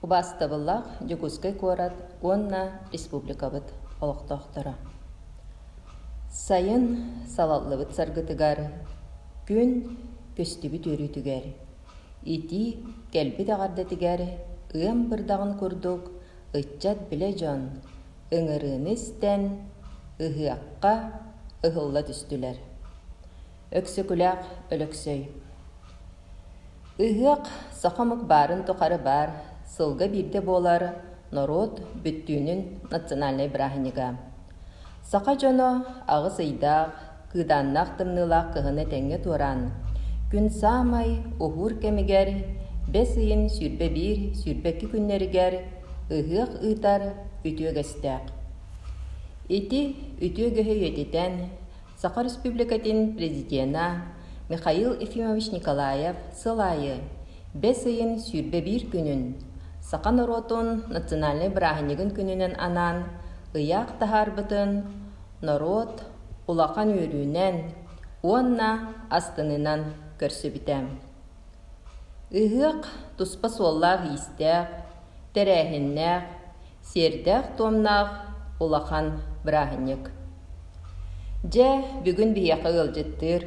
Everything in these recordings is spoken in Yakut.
Убаастабыллаах Дьокуускай куорат уонна республикабыт олохтоохторо! Сайын салаллыбыт саргытыгар, күн көстүбүт үөрүүтүгэр, итии кэлбит эҕэрдэтигэр ыам бырдаҕын курдук ыччат билэ дьон ыҥырыыны истэн, ыһыахха ыһылла түстүлэр. Өксөкүлээх Өлөксөй Ыһыах саха омук баарын тухары баар, сылга биирдэ буолар норуот бүттүүнүн национальнай бырааһынньыга. Саха дьоно аҕыс ыйдаах, кыыдааннаах тымныылаах кыһыны тэҥҥэ туораан, күн саамай уһуур кэмигэр бэс ыйын 21-22 күннэригэр ыһыах ыытар үтүө үгэстээх. Ити үтүө үгэһи үйэтитэн, Саха Республикатын Президена Михаил Ефимович Николаев сыл аайы бэс ыйын 21 күнүн саха норуотун национальнай бырааһынньыгын күнүнэн анаан ыйаах таһаарбытын норуот улахан үөрүүнэн уонна астынынан көрсүбүтэ. Ыһыах туспа суоллаах-иистээх, тэрээһиннээх, сиэрдээх-туомнаах улахан бырааһынньык. Дьэ, бүгүн биһиэхэ ыалдьыттыыр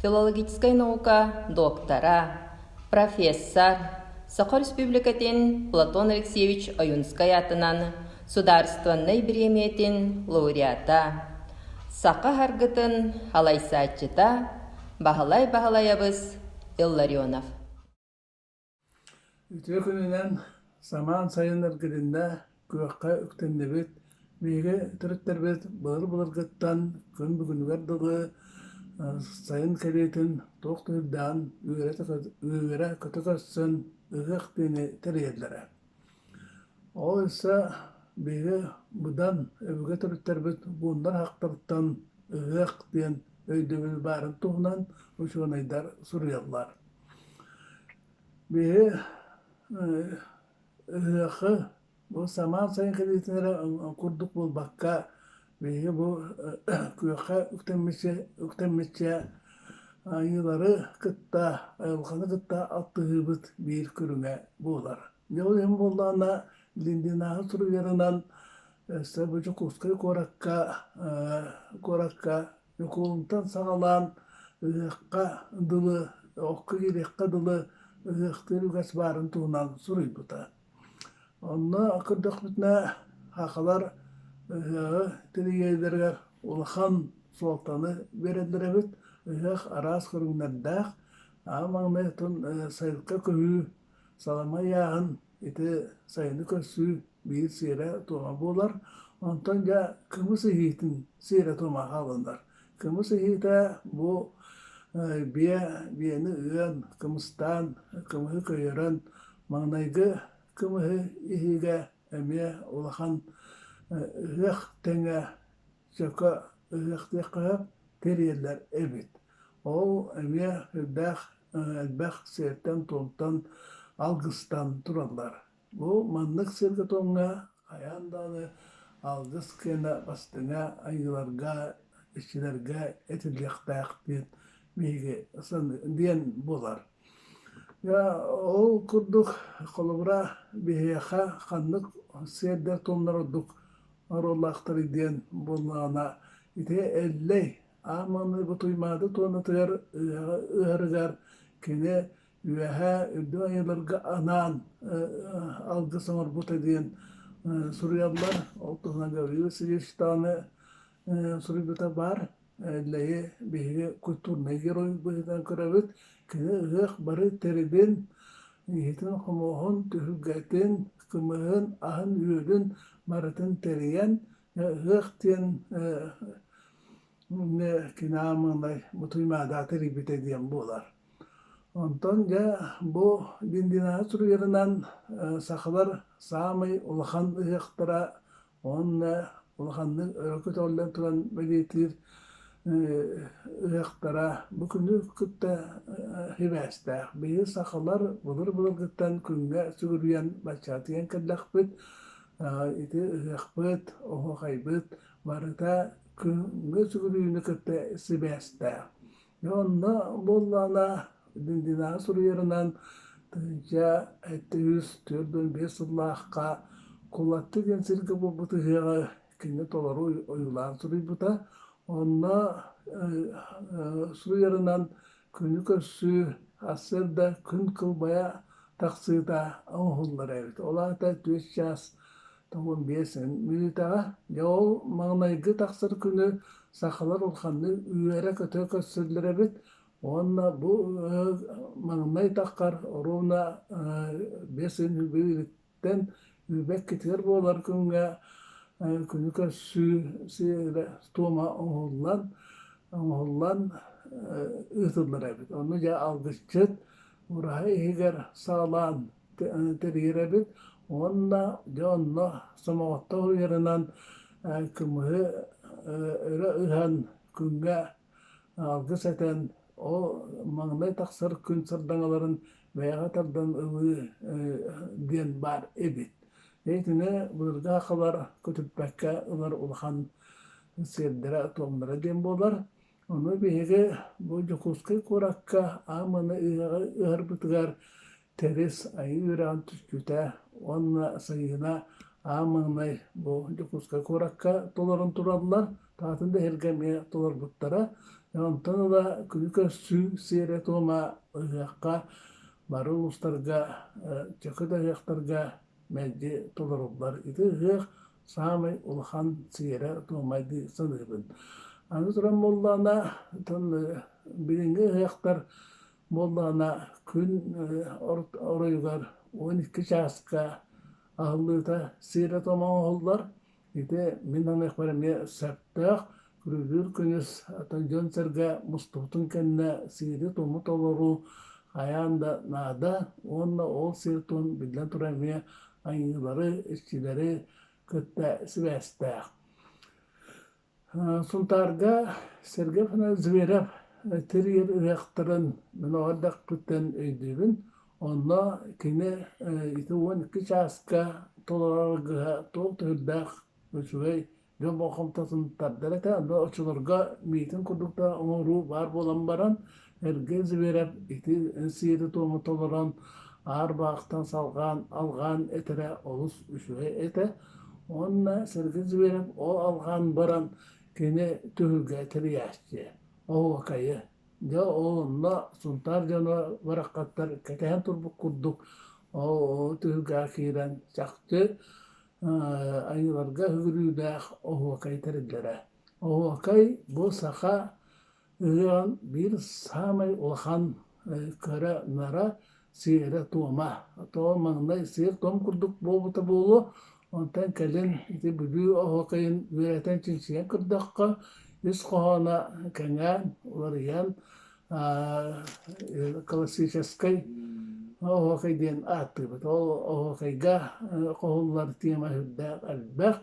филологическай наука доктора, профессор, Саха Республикатын Платон Алексеевич Ойунскай аатынан судаарыстыбаннай бириэмийэтин лауреата, саха харгытын халайсааччыта Баһылай Баһылайабыс Илларионов. Үтүө күнүнэн самаан сайын эргилиннэ, күөххэ үктэннибит. Биһиги төрүттэрбит былыр-былыргыттан күн бүгүнүгэр дылы сайын кэлиитин туох да үрдээн үөрэ-көтө көрсөн ыһыах диэни тэрийэллэрэ. Ол өссө биһиги быдан өбүгэ төрүттэрбит бууннар аһахтарыттан ыһыах диэн өйдөбүл баарын туһунан учуонайдар суруйаллар. Биһи ыһыахы бу самаан сайын кэлиитин эрэ курдук буолбакка, биһиги бу күөххэ үктэммиччэ үктэммиччэ айыылары кытта, айылҕаны кытта алтыһыыбыт биир көрүҥэ буолар. Дьэ ол иһин буоллаҕына Линдинааһы суруйарынан өссө бу Дьокуускай куоракка куоракка Ньукуолунтан саҕалаан ыһыахха дылы, окко киириэххэ дылы ыһыахтыыр үгэс баарын туһунан суруйбута. Онно көрдөхпүтүнэ, сахалар ыһыаҕы тэрийэллэригэр улахан суолтаны биэрэллэр эбит. Ыһыах араас көрүҥнэрдээх. Аан маҥнай оттон сайылыкка көһүү, салама ыйааһын ити сайыны көрсүү биир сиэрэ-туома буолар. Онтон дьэ кымыс ыһыытын сиэрэ-туома хааланар. Кымыс ыһыыта бу биэ биэни ыан, кымыстаан, кымыһы көйөрөн, маҥнайгы кымыһы иһиигэ эмиэ улахан ыһыах тэҥэ чөкө ыһыахтыахха сөп тэрийэллэр эбит. Ол эмиэ сүрдээх элбэх сиэртэн-туомтан, алгыстан тураллар. Бу маннык сиргэ-туомҥа хайаан даҕаны алгыс киэнэ бастыҥа айыыларга, иччилэргэ этиллиэхтээх диэн биһиги диэн буолар. Дьэ, ол курдук, холобура, биһиэхэ ханнык сиэрдэр-туомнар ордук оруоллаахтарый диэн буоллаҕына, ити Эллэй аан маҥнай бу Туймаада туонатыгар ыһарыгар кини Үөһээ үрдүк айыыларга анаан алгыс оҥорбута диэн суруйаллар. Ол туһунан Гаврил Васильевич даҕаны суруйбута баар. Эллэйи биһиги культурнай герой быһыытынан көрөбүт. Кини ыһыах бары тэрилин, иһитин-хомуоһун, түһүлгэтин, кымыһын, аһын-үөлүн барытын тэрийэн, ыһыах диэн кини аан маҥнай бу Туймаада тэрийбитэ диэн буолар. Онтон дьэ бу Диндинаһы суруйарынан сахалар саамай улахан ыһыахтара уонна улаханнык өрө көтөҕүллэн туран бэлиэтиир ыһыахтара бу күнү кытта сибээстээх. Биһиги сахалар былыр-былыргыттан күҥҥэ сүгүрүйэн баччаатыйан кэллэхпит. Ити ыһыахпыт, оһуохайбыт барыта күҥҥэ сүгүрүйүүнү кытта сибээстээх. Дьэ онно буоллаҕына, Диндинааҕы суруйарынан 1745 сыллаахха Кулатты диэн сиргэ буолбут ыһыаҕы кини толору ойуулаан суруйбута. Онно суруйарынан күнү көрсүү, сарсыарда күн кылбайа тахсыыта оҥоһуллар эбит. Ол аата 4 чаас 95 мүнүүтэҕэ. Дьэ ол маҥнайгы тахсар күнү сахалар улаханнык үөрэ-көтө көрсөллөр эбит. Уонна бу маҥнай таххар оруобуна 5 ыйын үүбэккитигэр буолар күҥҥэ күнү көрсүү сиэрэ-туома оҥоһуллан оҥоһуллан ыытыллар эбит. Ону дьэ алгысчыт ураһа иһигэр саҕалаан тэрийэр эбит уонна дьэ онно сомоҕотто уһуйарынан кымыһы өрө ыһан күҥҥэ алгыс этэн, ол маҥнай тахсар күн сардаҥаларын бэйэҕэ тардан ылыы диэн баар эбит. Итини былыргы сахалар көтүппэккэ ылар улахан сиэрдэрэ-туомнара диэн буолар. Ону биһиги бу Дьокуускай куоракка ааманы ыһарбытыгар Тэрис Айыы үөрэҕин түспүтэ уонна сайыына аан маҥнай бу Дьокуускай куоракка толорон тураллар, таатын да иһэргэ эмиэ толорбуттара. Онтон ыла күнү көрсүү сиэрэ-туома ыһыахха бары улуустарга, чөкө да ыһыахтарга мэлдьи толоруллар. Ити ыһыах саамай улахан сиэрэ-туома дии саныыбын. Аны туран буоллаҕына, билиҥҥи ыһыахтар Буоллаҕына күн оройугар 12 чааска аһыллыыта сиэрэ-туома оҥоһуллар. Ити мин саныахпар эмиэ сөптөөх. Күрүлүүр күнүс атын дьон-сэргэ мустубутун кэннэ сиэри-туому толоруу хайаан да наада уонна ол сиэр-туом биллэн турар эмиэ айыылары, иччилэри кытта сибээстээх. Сунтаарга Сергей Афанасьевич Зверев тэрийэр ыһыахтарын мин оҕо эрдэхпиттэн өйдүүбүн. Онно кини ити 12 чааска толорор аргыһа туох да сүрдээх үчүгэй дьон болҕомтотун тардар этэ. Онно оччолорго миитин курдук да оҥоруу баар буолан баран, Сергей Зверев ити сиэри-туому толорон, аар баахтан салҕаан, алҕаан этэрэ олус үчүгэй этэ. Уонна Сергей Зверев ол алҕаан баран кини түһүлгэ тэрийээччи, оһуокайы. Дьэ ол онно Сунтаар дьоно бараххаттар кэтэһэн турбут курдук ол түһүлгэҕэ киирэн чахчы айыыларга үгүрүүлээх оһуокай тэриллэрэ. Оһуокай бу саха Ыһыаҕын биир саамай улахан көрө-нара сиэрэ-туома. Тоҕо маҥнай сиэр-туом курдук буолбута буолуо, онтон кэлин ити Бүлүү оһуокайын үөрэтэн чинчийэн көрдөххө, ис хоһооно кэҥээн, уларыйан классическай оһуокай диэн ааттыыбыт. Ол оһуокайга хоһуллар тиэмэ сүрдээх элбэх.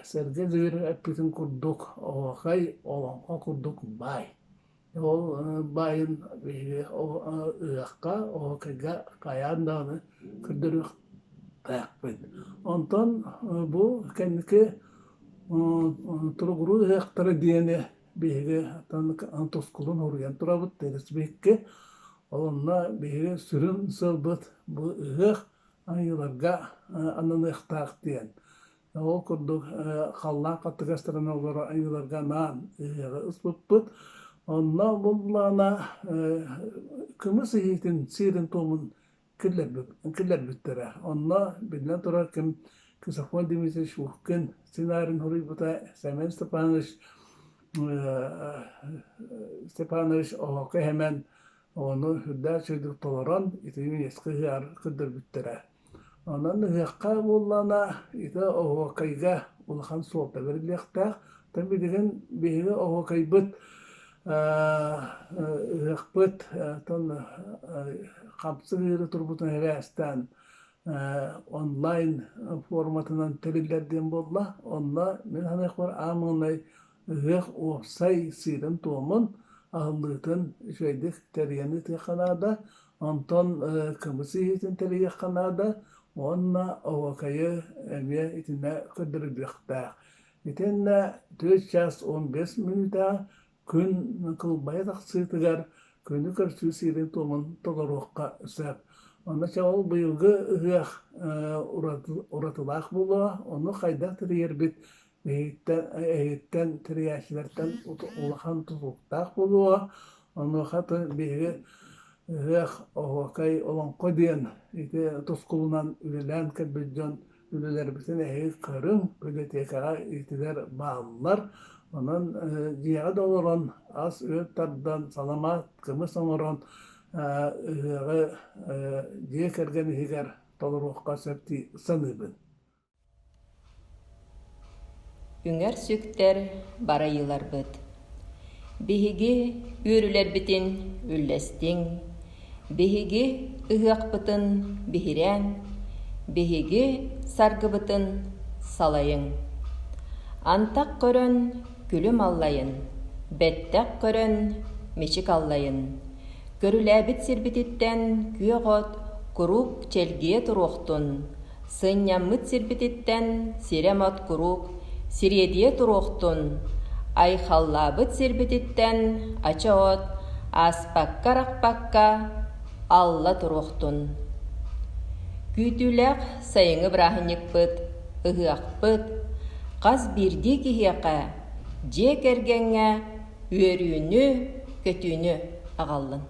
Сэргэ Дьүөр эппитин курдук оһуохай олоҥхо курдук баай. Ол баайын биһиги ыһыахха, оһуокайга хайаан даҕаны көрдөрүөхтээхпит. Онтон бу кэнники туругуруу ыһыахтара диэни биһиги тускулун уруйан турабыт Тэрис биһикки. Ол онно биһиги сүрүн сыалбыт бу ыһыах айыыларга ананыахтаах диэн. Ол курдук халлаан хаттыгастарын олоро айыыларга анаан ыһыаҕы ыспыппыт. Онно буллаҕына кымыс иһиитин сиэрин-туомун киллэрбиттэрэ. Онно биллэн турар ким Ксенофонт Дмитриевич Уткин сценарийын суруйбута, Семен Степанович Степанович Оһоко Сэмэн Ону үрдээх үчүгэйдик толорон, ити ЮНЕСКО ыһыаҕар көрдөрбүттэрэ. Онон ыһыахха буоллаҕына, ити оһуокайга улахан суолта бэриллиэхтээх. Оттон билигин биһиги оһуокайбыт ыһыахпыт оттон хамсык ыыры турбутун сибээстээн онлайн форматынан тэриллэр диэн буолла. Онно мин саныахпар аан маҥнай Ыһыах уопсай сыырын-туомун, аһыллыытын үчүгэйдик тэрийэн ыытыахха наада, онтон кымыс иһиитин тэрийиэххэ наада уонна оһуокайы эмиэ итиннэ көрдөрүллүөхтээх. Итиннэ 4 час 15 мүнүүтэҕэ күн кылбайа тахсыытыгар Күнү көрсүү сиэрин-туомун толоруохха сөп. Онно чэ ол быйылгы ыһыах уратылаах буолуо, ону хайдах тэрийэрбит биһигиттэн, эһигиттэн тэрийээччилэртэн улахан тутулуктаах буолуо. Онуоха биһиги ыһыах, оһуокай, олоҥхо диэн ити тускулунан үлэлээн кэлбит дьон үлэлэрбитин эһиги көрүҥ, библиотекаҕа итилэр бааллар. Онон дьиэҕэ да олорон ас-үөл тардан, саламаат, кымыс оҥорон ыһыаҕы дьиэ кэргэн иһигэр толоруохха сөп дии саныыбын. Үҥэр сүктэр барайыыларбыт. Биһиги үөрүүлэрбитин үллэстиҥ, биһиги ыһыахпытын биһирээҥ, биһиги саргыбытын салайыҥ. Антах көрөн күлүм аллайын, бэттэх көрөн мичик аллайын. Көрүлээбит сирбититтэн күөх от куруук чэлгийэ туруохтун, Сынньаммыт сирбититтэн сирэм от куруук сириэдийэ туруохтун, айхаллаабыт сирбититтэн ача от ааспакка-арахпакка алла туруохтун. Күүтүүлээх сайыҥҥы бырааһынньыкпыт, ыһыахпыт хас биирдии киһиэхэ, дьиэ кэргэҥҥэ үөрүүнү-көтүүнү аҕаллын.